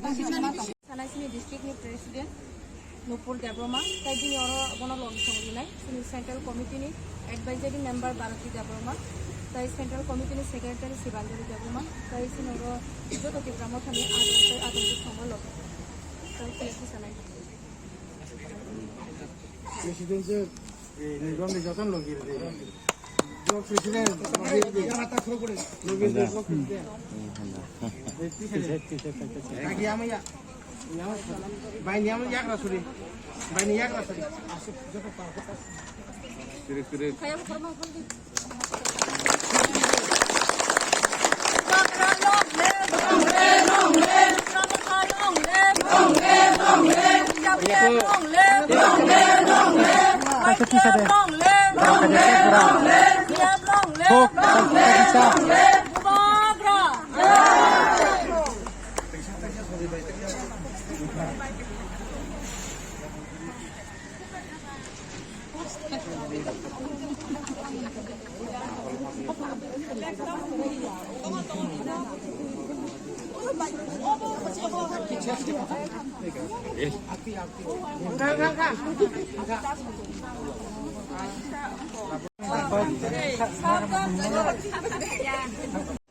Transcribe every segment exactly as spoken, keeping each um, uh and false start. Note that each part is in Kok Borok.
Sanai chini district ni president Nupur Debbarma, tai bini oro bono logi song rinai, chini central committee ni advisory member Bharati Debbarma, tai central committee ni secretary Sibanjali Debbarma, tai chini oro joto Tipra Motha ni adong tai adong bwskango logi. Tai chini sanai. President sir, eh, ni rom ni joton logi rede. Block president, logi rede. Logi rede, block president. Lagi ama ya. Ya. Bai ni ama ya kra suri. Bai ni ya kra suri. Asuk joto pa. Suri, suri.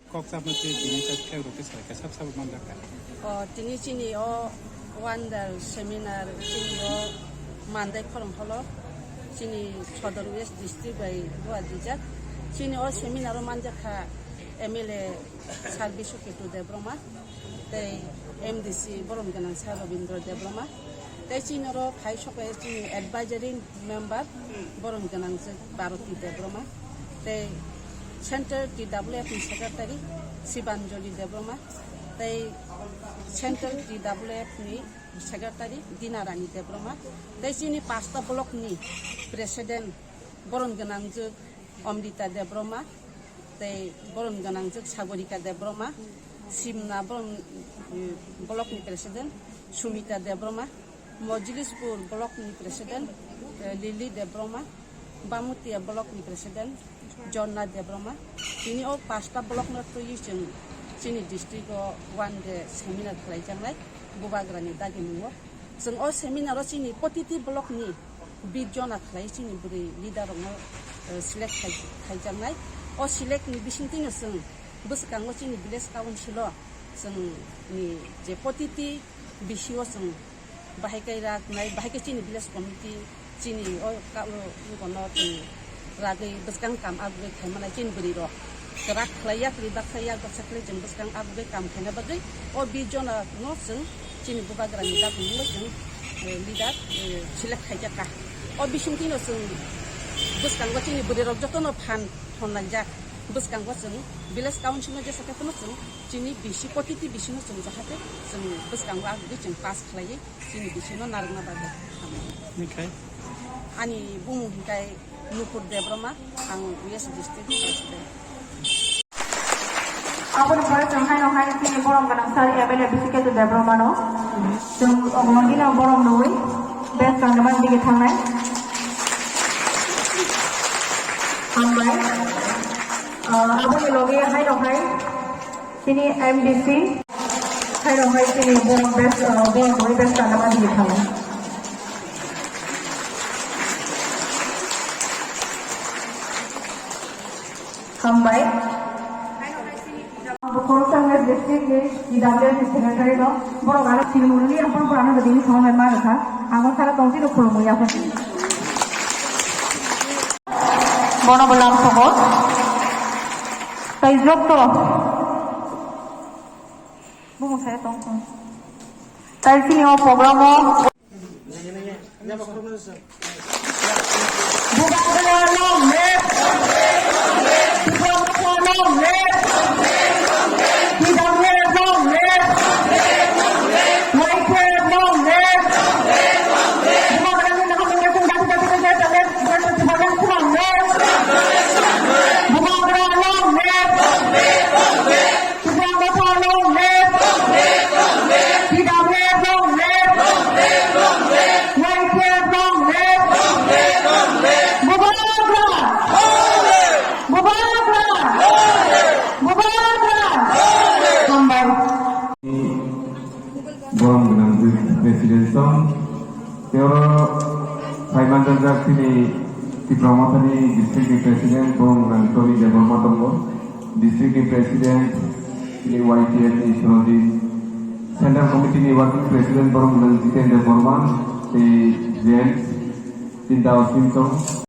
Kok chapma twi tini kok khe rwkhe salai khe sab sabo manjakha. O, tini chini o wonder seminar chini o mandai khorang holo chini Sodor West District bai buwa dijak. Chini o seminar o manjakha M L A Sir Biswaketu Debbarma tei M D C borom gwnang Sir Rabindra Debbarma. Tei chini oro khai sokai chini advisory member borom gwnang se Bharati Debbarma, tei Central T W F ni secretary Sibanjali Debbarma, tei Central T W F ni secretary Dina Rani Debbarma, tei chini pasta block ni president borom gwnang je Amrita Debbarma, tei borom gwnang je Sagorika Debbarma, Simna borom, eh, block ni president Sumita Debbarma, Mojlispur block ni president, eh, Lily Debbarma, Bamutia block ni president Jonna Debbarma. Tini o pasta block no twiwi chwng chini district o one day seminar khlaijaknai Bubagra ni dagi mungo. Chwng o seminar o chini protiti block ni bish jona khlai chini bwrwi leader rokno, eh, select khai, khaijaknai. O select ni bisingtwi no chwng bwskango chini village council o chwng ni je protiti bisi o chwng bahai kai rak nai, bahai kai chini village committee, chini o ka-, o, o kono chwng ragwi bwskang kam agwi khai manai chini bwrwi rok. Kwrak khlai yak, ri baksa yak, baksa khlai chwng bwskang agwi kam khaina bagwi o bish jona no chwng chini Bubagra ni dagwi no chwng, eh, leader, eh, select khaijak kha. O bisingtwi no chwng bwskango chini bwrwi rok jotono phan thon laijak. Bwskango chwng village council no jesa khe phano chwng chini bisi, protiti bisi no chwng jahate chwng bwskango agwi chwng pass khlaiwi chini bisi no narwkna bagwi. Nikhai? Ani bumung hinkhe Nupur Debbarma, ang West District ni president. Aboni pore chwng haino hai chini borom gwnang sir M L A Biswaketu Debbarma no. Chwng omo dino borom rwui best kandaman dige thangnai. Hambai. Ah, aboni loge haino hai chini M D C. Haino hai chini borom best, ah, borom rwui best kandaman dige thangnai. Hambai. Bukhurusang West District ni T W F ni secretary no, borok ano silmuri ni ampang pura ano dini thong mai ma rwkha. Ang o sara tongsi no khulumui ya phai. Bono bo lam sogo. Tai jotto. Bumung saya tong tong. Tai sini o program o. Tipra Motha long live! T W F long live! Y P F long live! Bubagra! Bubagra! Borom gwnang President song. Tei oro phai manjakjak chini Tipra Mothani district ni President borom gwnang Tony Debbarma tongo. District ni President chini Y T F ni Surojit. Central Committee ni Working President borom gwnang Jiten Debbarma tei James Tinta Osim tong.